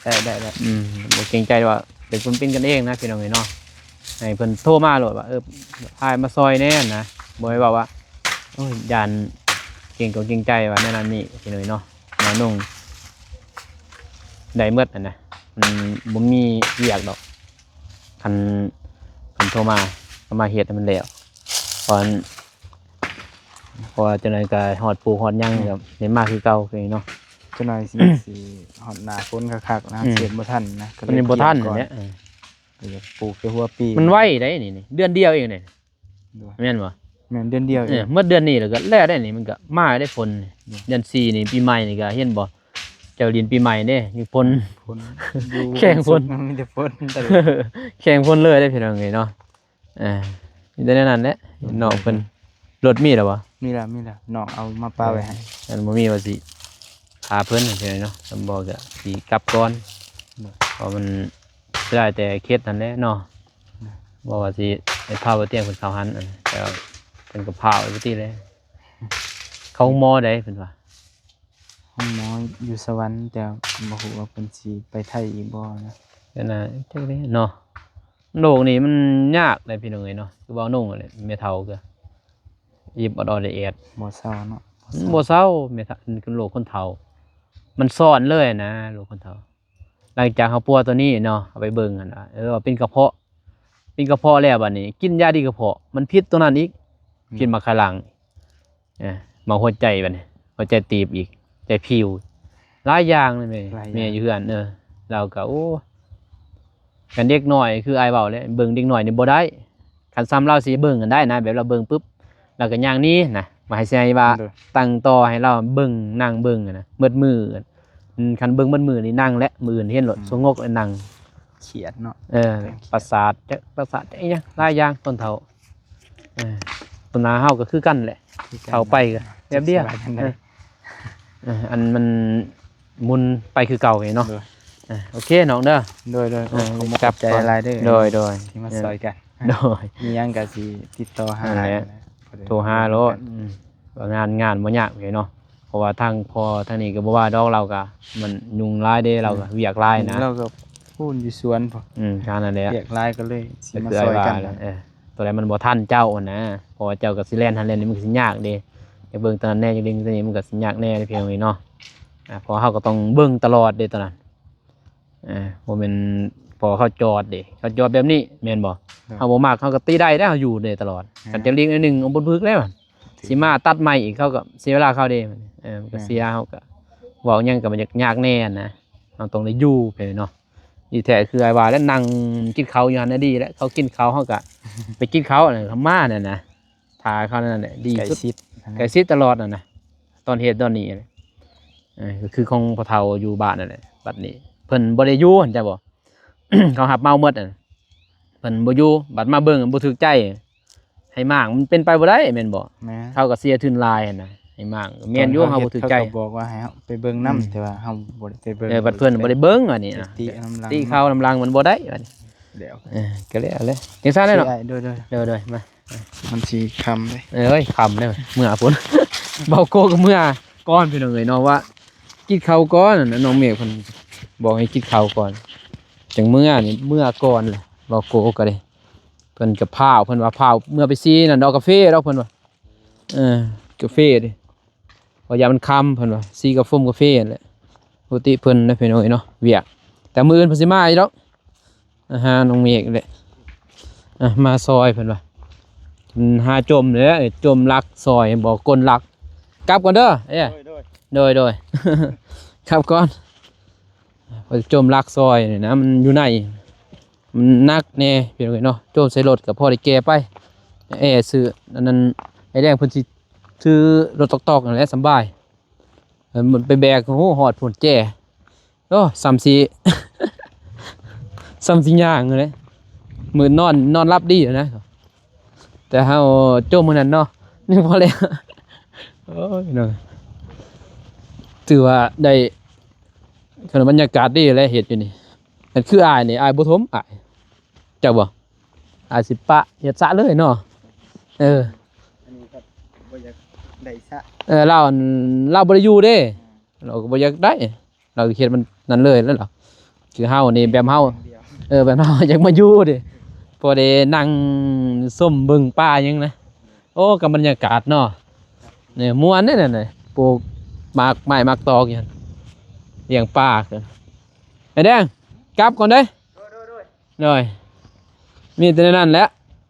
ໄດ້ ໄດ້ ໄດ້ ອືມ ບໍ່ເກງໃຈວ່າເປັນຄົນເປັນກັນເອງນະ ພີ່ນ້ອງເອີຍເນາະ ໃຫ້ເພິ່ນໂທມາໂລດວ່າ ເອີ ອ້າຍມາຊ່ອຍແດ່ນະ ບໍ່ໃຫ້ເວົ້າວ່າ ໂອ້ຍ ຢ້ານເກງກົກເກງໃຈວ່າແນວນັ້ນນີ້ ພີ່ນ້ອງເອີຍເນາະ ມານຸ່ງໄດ້ໝົດຫັ້ນນະ ມັນບໍ່ມີວຽກດອກ ຄັນ ຄັນໂທມາ ກໍມາເຮັດໃຫ້ມັນແລ້ວ ເພາະ ເພາະວ່າຈັ່ງໃດກໍຮອດປູກຮອດຫຍັງ ອືມ ກໍໄດ້ມາຄືເກົ່າຄືເນາະ ຈັກໜ່ອຍຊິ ຊິຮອດໜ້າຝົນຄັກໆນະ ອືມ ເຮັດບໍ່ທັນນະ ກໍເລີຍ ມັນຍັງບໍ່ທັນ ປ່ຽນກ່ອນ ແຫຼະ ເອີ ກໍຢາກປູກແຕ່ຫົວປີ ມັນໄວໄດ໋ນີ້ ນີ້ເດືອນດຽວເອງນີ້ ໂດຍ ແມ່ນບໍ່? ແມ່ນ ເດືອນດຽວເອງ ເອີ ໝົດເດືອນນີ້ແລ້ວກໍແລ້ວໄດ໋ນີ້ ມັນກໍມາໄດ້ຝົນ ໂດຍ ເດືອນສີ່ນີ້ ປີໃໝ່ນີ້ກໍເຫັນບໍ່ ເຈົ້າຫຼິ້ນປີໃໝ່ເດ້ ມີຝົນ ຝົນ ຢູ່ແຂ່ງຝົນ ມີແຕ່ຝົນຕະຫຼອດ ແຂ່ງຝົນເລີຍເດ້ ພີ່ນ້ອງເອີຍເນາະ ເອີ ມີແຕ່ແນວນັ້ນແຫຼະ ນ້ອງເພິ່ນ ລົດມີແລ້ວບໍ່? ມີແລ້ວ ມີແລ້ວ ນ້ອງເອົາມາປະໄວ້ໃຫ້ ເອີ ຄັນບໍ່ມີວ່າຊິພາເພິ່ນຈັ່ງໃດເນາະ ຄັນບໍ່ກໍຊິກັບກ່ອນ ໂດຍ ເພາະມັນເສຍດາຍແຕ່ເຂດນັ້ນແຫຼະເນາະ ໂດຍ ບໍ່ວ່າຊິໃຫ້ພາບໍ່ຕຽງເພິ່ນເຂົ້າຫັ້ນ ແຕ່ວ່າເພິ່ນກໍພາໄປບໍ່ຕິແຫຼະ ເຂົ້າໂຮງໝໍໃດເພິ່ນວ່າ ໂຮງໝໍຢູ່ສະຫວັນ ແຕ່ບໍ່ຮູ້ວ່າເພິ່ນຊິໄປໄທອີກບໍ່ນະ ນັ້ນນະ ຈັກແຫຼະເນາະ ໂລກນີ້ມັນຍາກເດ້ພີ່ນ້ອງເອີຍເນາະ ຄືເວົ້າໜຸ່ງຫັ້ນແຫຼະ ແມ່ເຖົ້າກໍອີບອອດໆແອດໆ ບໍ່ເຊົາເນາະ ມັນບໍ່ເຊົາ ແມ່ເຖົ້າ ໂລກຄົນເຖົ້າ ມັນຊ້ອນເລີຍນະ ໂລກຄົນເຖົ້າ ຫຼັງຈາກເຮົາປົວຕົວນີ້ເນາະ ເຮົາໄປເບິ່ງຫັ້ນນະ ເອີ ວ່າເປັນກະເພາະ ເປັນກະເພາະແລ້ວ ບາດນີ້ກິນຢາດີກະເພາະ ມັນຜິດຕົວນັ້ນອີກ ອືມ ກິນໝາກຂາຫຼັງ ເອີ ມາຫົວໃຈ ບາດນີ້ຫົວໃຈຕີບອີກ ໃຈພິວ ຫຼາຍຢ່າງເລີຍແມ່ ຫຼາຍຢ່າງ ແມ່ຢູ່ເຮືອນ ເອີ ລາວກໍ ໂອ້ ຄັນເດັກນ້ອຍຄືອ້າຍເວົ້າແຫຼະ ເບິ່ງເດັກນ້ອຍນີ້ບໍ່ໄດ້ ຄັນຊ່ຳລາວຊິເບິ່ງຫັ້ນໄດ້ນະ ແບບລາວເບິ່ງປຶບ ລາວກໍຍ່າງໜີນະ ບໍ່ໃຫ້ຊິໃຫ້ວ່າ ໂດຍ ຕັ້ງຕໍ່ໃຫ້ລາວເບິ່ງ ນັ່ງເບິ່ງຫັ້ນນະ ໝົດມື້ ອືມ ຄັນເບິ່ງໝົດມື້ນີ້ນັ່ງແຫຼະ ມື້ອື່ນເຫັນໂລດ ອືມ ສະຫງົບແລ້ວນັ່ງ ຄຽດເນາະ ເອີ ແຕ່ງຄຽດ ປະສາດ ຈັກປະສາດ ຈັກອີ່ຫຍັງ ຫຼາຍຢ່າງຄົນເຖົ້າ ເອີ ຕົວໜ້າເຮົາກໍຄືກັນແຫຼະ ຄືກັນ ເຖົ້າໄປກໍແບບດຽວ ເອີ ອັນມັນໝຸນໄປຄືເກົ່າເນາະ ໂດຍ ເອີ ໂອເຄນ້ອງເດີ ໂດຍໆ ເອີ ຂອບໃຈຫຼາຍເດີ ໂດຍໆ ທີ່ມາຊ່ອຍກັນ ໂດຍ ມີຫຍັງກໍຊິຕິດຕໍ່ຫາ ນັ້ນແຫຼະ ໂທຫາໂລດ ອືມ ວ່າງານ ງານບໍ່ຍາກເນາະ ເພາະວ່າທາງພໍ່ທາງນີ້ກໍບໍ່ວ່າດອກ ລາວກໍມັນຫຍຸ້ງຫຼາຍເດ້ ລາວກໍວຽກຫຼາຍນະ ລາວກໍພຸ້ນຢູ່ສວນພຸ້ນ ອືມ ການນັ້ນແຫຼະ ວຽກຫຼາຍກໍເລີຍຊິມາຊ່ອຍກັນ ເອີ ຕົວໃດມັນບໍ່ທັນເຈົ້າຫັ້ນນະ ເພາະວ່າເຈົ້າກໍຊິແລ່ນຫັ້ນແລ່ນນີ້ ມັນກໍຊິຍາກເດ້ ຢາກເບິ່ງຕົວນັ້ນແດ່ ຢາກເບິ່ງຕົວນີ້ ມັນກໍຊິຍາກແດ່ເດ້ ພີ່ນ້ອງເອີຍເນາະ ອາ ເພາະເຮົາກໍຕ້ອງເບິ່ງຕະຫຼອດເດ້ຕົວນັ້ນ ອາ ບໍ່ແມ່ນພໍເຂົາຈອດເດ້ ເຂົາຈອດແບບນີ້ແມ່ນບໍ່? ໂດຍ ເຮົາບໍ່ມັກເຮົາກໍຕີໄດ້ເດ້ ເຮົາຢູ່ໄດ້ຕະຫຼອດ ແມ່ນ ຄັນຈະຫຼີກໜ້ອຍໜຶ່ງ ເອົາບໍ່ຖືກແລ້ວ ຖືກ ຊິມາຕັດໄມ້ອີກ ເຂົາກໍເສຍເວລາເຂົາເດ້ ເອີ ມັນກໍ ແມ່ນ ເສຍ ເຮົາກໍເວົ້າຫຍັງກໍມັນຍາກແນ່ນະ ເຮົາຕ້ອງໄດ້ຢູ່ໄປເນາະ ດີແທ້ຄືອ້າຍວ່າແຫຼະ ນັ່ງກິນເຂົ້າຢູ່ຫັ້ນນະ ດີແຫຼະ ເຂົາກິນເຂົ້າ ເຮົາກໍໄປກິນເຂົ້າ ເຂົາມານັ້ນນະ ຖ້າເຂົານັ້ນແຫຼະ ດີສຸດ ໃກ້ຊິດ ໃກ້ຊິດຕະຫຼອດນັ້ນນະ ຕອນເຮັດຕອນນີ້ ເອີ ກໍຄືຂອງພໍ່ເຖົ້າຢູ່ບ້ານນັ້ນແຫຼະ ບັດນີ້ເພິ່ນບໍ່ໄດ້ຢູ່ຫັ້ນ ເຈົ້າບໍ່ ເຂົາຮັບເໝົາໝົດ ເພິ່ນບໍ່ຢູ່ ບັດມາເບິ່ງບໍ່ຖືກໃຈ ໃຫ້ມ້າງ ມັນເປັນໄປບໍ່ໄດ້ແມ່ນບໍ່? ແມ່ນ ເຂົາກໍເສຍທຶນຫຼາຍຫັ້ນນະ ໃຫ້ມ້າງ ແມ່ນຢູ່ ເຮົາບໍ່ຖືກໃຈ ເຂົາກໍບອກວ່າໃຫ້ເຮົາໄປເບິ່ງນຳ ອືມ ແຕ່ວ່າເຮົາບໍ່ໄດ້ໄປເບິ່ງ ເອີ ບັດເພິ່ນບໍ່ໄດ້ເບິ່ງ ອັນນີ້ ຕິນຳຫຼັງ ຕິເຂົານຳຫຼັງ ມັນບໍ່ໄດ້ ບັດນີ້ ແລ້ວ ເອີ ກໍແລ້ວແຫຼະ ຈັ່ງຊັ້ນແຫຼະເນາະ ໂດຍໆ ໂດຍໆ ມາ ມັນຊິຄ່ຳເດ້ ເອີຍ ຄ່ຳເດ້ ເມື່ອພຸ້ນ ເບົາໂກກໍເມື່ອກ່ອນ ພີ່ນ້ອງເອີຍເນາະ ວ່າກິນເຂົ້າກ່ອນ ນ້ອງເມກເພິ່ນບອກໃຫ້ກິນເຂົ້າກ່ອນ ຈັ່ງເມື່ອນີ້ ເມື່ອກ່ອນແຫຼະ ເບົາໂກກໍເດ້ ເພິ່ນກໍພ້າວ ເພິ່ນວ່າພ້າວ ເມື່ອໄປຊີ້ນັ້ນດອກກາເຟດອກ ເພິ່ນວ່າ ເອີ ກາເຟເດ້ ວ່າຢ່າມັນຄ່ຳ ເພິ່ນວ່າ ຊີ້ກາຟົມກາເຟຫັ້ນແຫຼະ ປົກກະຕິເພິ່ນນະ ພີ່ນ້ອງເອີຍເນາະ ວຽກ ແຕ່ມື້ອື່ນເພິ່ນຊິມາອີກດອກ ອາ ຫານ້ອງເມກແຫຼະ ອາ ມາຊ່ອຍເພິ່ນວ່າ ເພິ່ນຫາຈົມເດ້ ຈົມລັກຊ່ອຍ ບໍ່ກົ້ນລັກ ກັບກ່ອນເດີ ເອີ ໂດຍໆ ໂດຍໆ ກັບກ່ອນ ເພິ່ນຈົມລັກຊ່ອຍນີ້ນະ ມັນຢູ່ໃນ ມັນໜັກແດ່ ພີ່ນ້ອງເອີຍເນາະ ໂຈມໃສ່ລົດກໍພໍໄດ້ແກ່ໄປ ແອຊື້ອັນນັ້ນ ໄອ້ແດງເພິ່ນຊິຊື້ລົດຕອກໆນັ້ນແຫຼະ ສຳບາຍ ເອີ ມັນໄປແບກ ໂອ້ໂຫ ຮອດພຸ້ນແຈ ໂອ້ ສ່ຳຊິ ສ່ຳຊິຍ່າງເລີຍ ມື້ນອນ ນອນຫຼັບດີນະ ແຕ່ເຮົາໂຈມມື້ນັ້ນເນາະ ຍັງບໍ່ແລ້ວ ໂອ້ຍເນາະ ຖືວ່າໄດ້ ຄັນບັນຍາກາດດີແຫຼະ ເຮັດຢູ່ນີ້ ອັນຄືອ້າຍນີ້ ອ້າຍບໍ່ຖົມ ອ້າຍ ຈັກບໍ່? ອາດຊິປະເຮັດສະເລີຍເນາະ ເອີ ອັນນີ້ກໍບໍ່ຢາກໄດ້ສະ ເອີ ລາວ ລາວບໍ່ໄດ້ຢູ່ເດ້ ອືມ ລາວກໍບໍ່ຢາກໄດ້ ລາວເຮັດມັນນັ້ນເລີຍແລ້ວລາວ ຄືເຮົານີ້ແບບເຮົາ ເອີ ແບບເຮົາຢາກມາຢູ່ເດ້ ພໍໄດ້ນັ່ງຊົມເບິ່ງປ່າຫຍັງນະ ໂອ້ ກັບບັນຍາກາດເນາະ ນີ້ມ່ວນເດ້ນັ້ນນະ ປູກໝາກໄມ້ໝາກຕອກຢູ່ຫັ້ນ ລ້ຽງປາ ອ້າຍແດງ ກັບກ່ອນເດີ້. ໂດຍ ໂດຍ ໂດຍ ໂດຍ ມີແຕ່ແນວນັ້ນແຫຼະ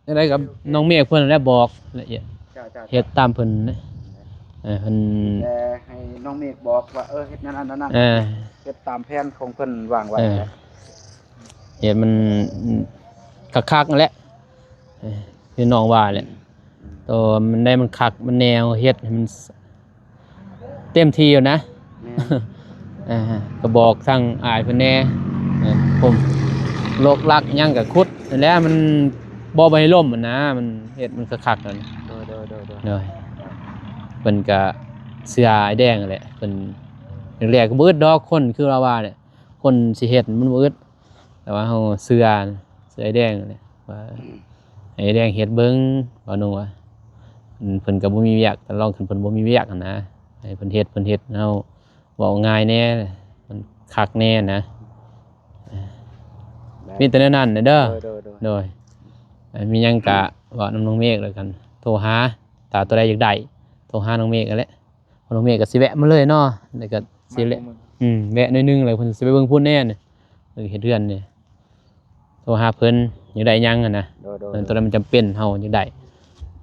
ຈັ່ງໃດກໍນ້ອງເມກເພິ່ນແຫຼະບອກລະອຽດ ເຈົ້າ ເຈົ້າ ເຮັດຕາມເພິ່ນນະ ເອີ ເພິ່ນ ແຕ່ໃຫ້ນ້ອງເມກບອກວ່າ ເອີ ເຮັດແນວນັ້ນແນວນັ້ນ ເອີ ເຮັດຕາມແຜນຂອງເພິ່ນວາງໄວ້ ເອີ ແຫຼະ ເຮັດມັນຄັກໆນັ້ນແຫຼະ ເອີ ຄືນ້ອງວ່າແຫຼະ ອືມ ໂຕມັນໄດ້ມັນຄັກ ມັນແນວ ເຮັດໃຫ້ມັນ ເຕັມທີ່ຢູ່ນະ ແມ່ນ ອ່າ ກໍບອກທາງອ້າຍເພິ່ນແດ່ ເອີ ຜົມ ໂລກລັກຫຍັງກໍຂຸດຫັ້ນແຫຼະ ມັນບໍ່ ບໍ່ໃຫ້ລົ້ມຫັ້ນນະ ມັນເຮັດມັນຄັກໆນັ້ນ ໂດຍ ໂດຍ ໂດຍ ໂດຍ ໂດຍ ເພິ່ນກໍເຊື່ອອ້າຍແດງຫັ້ນແຫຼະ ເພິ່ນ ແລກໆກໍບໍ່ອຶດດອກ ຄົນຄືລາວວ່າແຫຼະ ຄົນຊິເຮັດມັນບໍ່ອຶດ ແຕ່ວ່າເຮົາເຊື່ອ ເຊື່ອອ້າຍແດງຫັ້ນແຫຼະ ວ່າໃຫ້ອ້າຍແດງເຮັດເບິ່ງ ວ່າໜູວ່າ ເພິ່ນກໍບໍ່ມີວຽກ ລອງຄັນເພິ່ນບໍ່ມີວຽກຫັ້ນນະ ໃຫ້ເພິ່ນເຮັດ ເພິ່ນເຮັດ ເຮົາເວົ້າງ່າຍແດ່ ມັນຄັກແດ່ນະ ມີແຕ່ແນວນັ້ນເດີ ໂດຍ ໂດຍ ໂດຍ ໂດຍ ມີຫຍັງກະເວົ້ານຳນ້ອງເມກແລ້ວກັນ ໂທຫາ ຖ້າຕົວໃດຢາກໄດ້ ໂທຫານ້ອງເມກຫັ້ນແຫຼະ ນ້ອງເມກກໍຊິແວະມາເລີຍເນາະ ແລ້ວກໍຊິແວະ ອືມ ແວະໜ້ອຍໜຶ່ງ ແລ້ວເພິ່ນຊິໄປເບິ່ງພຸ້ນແດ່ ເຮັດເຮືອນນີ້ ໂທຫາເພິ່ນ ຢາກໄດ້ຫຍັງຫັ້ນນະ ໂດຍ ໂດຍ ເອີ ໂຕໃດມັນຈຳເປັນ ເຮົາຢາກໄດ້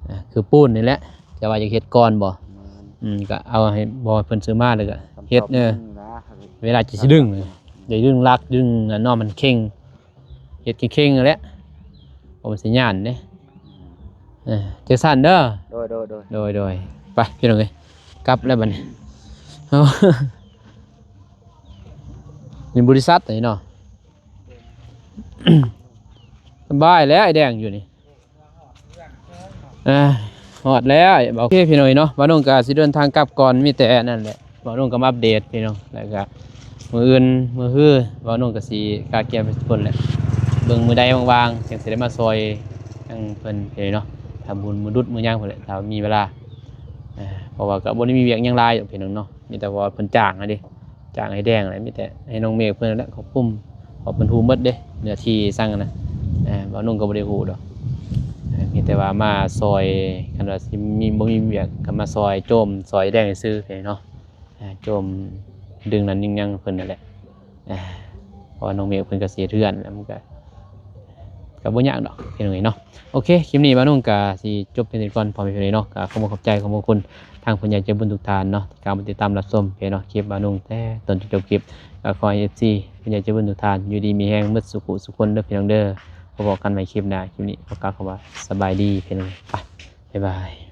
ອ່າ ຄືປູນນີ້ແຫຼະ ແຕ່ວ່າຢາກເຮັດກ່ອນບໍ່ ແມ່ນ ອືມ ກໍເອົາໃຫ້ ບໍ່ໃຫ້ເພິ່ນຊື້ມາ ແລ້ວກໍເຮັດ ເອີ ເວລາຈະຊິດຶງ ອືມ ໄດ້ດຶງຫຼັກ ດຶງອັນນັ້ນມັນເຄັ່ງ ເຮັດເຄັ່ງໆຫັ້ນແຫຼະ ບໍ່ມັນຊິຢ້ານເດ້ ເອີ ຈັ່ງຊັ້ນເດີ ໂດຍ ໂດຍ ໂດຍ ໂດຍ ໂດຍ ໄປພີ່ນ້ອງເອີຍ ກັບແລ້ວບັດນີ້ ເຮົາ ຢູ່ບໍລິສັດນີ້ເນາະ ສະບາຍແລ້ວອ້າຍແດງຢູ່ນີ້ ອ່າ ຮອດແລ້ວ ໂອເຄພີ່ນ້ອງເອີຍເນາະ ບ່າວນົງກໍຊິເດີນທາງກັບກ່ອນ ມີແຕ່ນັ້ນແຫຼະ ບ່າວນົງກໍມາອັບເດດພີ່ນ້ອງ ແລ້ວກໍມື້ອື່ນມື້ຮື ບ່າວນົງກໍຊິກະກຽມໄປພຸ້ນແຫຼະ ເບິ່ງມື້ໃດວ່າງໆ ຈັ່ງຊິໄດ້ມາຊ່ອຍທາງເພິ່ນພີ່ນ້ອງເນາະ ຖ້າບຸນມື້ດຸດມື້ຫຍັງພຸ້ນແຫຼະ ຖ້າມີເວລາ ເພາະວ່າກໍບໍ່ໄດ້ມີວຽກຫຍັງຫຼາຍດອກພີ່ນ້ອງເນາະ ມີແຕ່ວ່າເພິ່ນຈ້າງຫັ້ນເດ້ ຈ້າງອ້າຍແດງແຫຼະ ມີແຕ່ໃຫ້ນ້ອງເມກເພິ່ນນັ້ນແຫຼະຄວບຄຸມ ເພາະເພິ່ນຮູ້ໝົດເດ້ ເນື້ອທີ່ສັງນະ ເອີ ບ່າວນົງກໍບໍ່ໄດ້ຮູ້ດອກ ເອີ ມີແຕ່ວ່າມາຊ່ອຍ ຄັນວ່າຊິມີ ບໍ່ມີວຽກກໍມາຊ່ອຍໂຈມ ຊ່ອຍແດງຊື່ເນາະ ເອີ ໂຈມດຶງນັ້ນດຶງຫຍັງເພິ່ນນັ້ນແຫຼະ ເອີ ເພາະວ່ານ້ອງເມກເພິ່ນກໍຊິເຮັດເຮືອນ ແລ້ວມັນກໍ ກໍບໍ່ຍາກດອກພີ່ນ້ອງເອີຍເນາະ ໂອເຄ ຄລິບນີ້ບ່າວນົງກໍຊິຈົບພຽງເທົ່ານີ້ກ່ອນ ພໍ່ແມ່ພີ່ນ້ອງເນາະ ກໍຂໍຂອບໃຈ ຂອບພະຄຸນທາງຜູ້ໃຫຍ່ໃຈບຸນທຸກທ່ານເນາະ ທີ່ເຂົ້າມາຕິດຕາມຮັບຊົມເນາະ ຄລິບບ່າວນົງແຕ່ຕົ້ນຈົນຈົບຄລິບ ກໍຂໍໃຫ້ເອັຟຊີຜູ້ໃຫຍ່ໃຈບຸນທຸກທ່ານ ຢູ່ດີມີແຮງໝົດສູ່ຜູ້ສູ່ຄົນເດີພີ່ນ້ອງເດີ ພົບກັນໃໝ່ຄລິບໜ້າ ຄລິບນີ້ຂໍກ່າວຄຳວ່າສະບາຍດີພີ່ນ້ອງ ໄປ ບາຍບາຍ.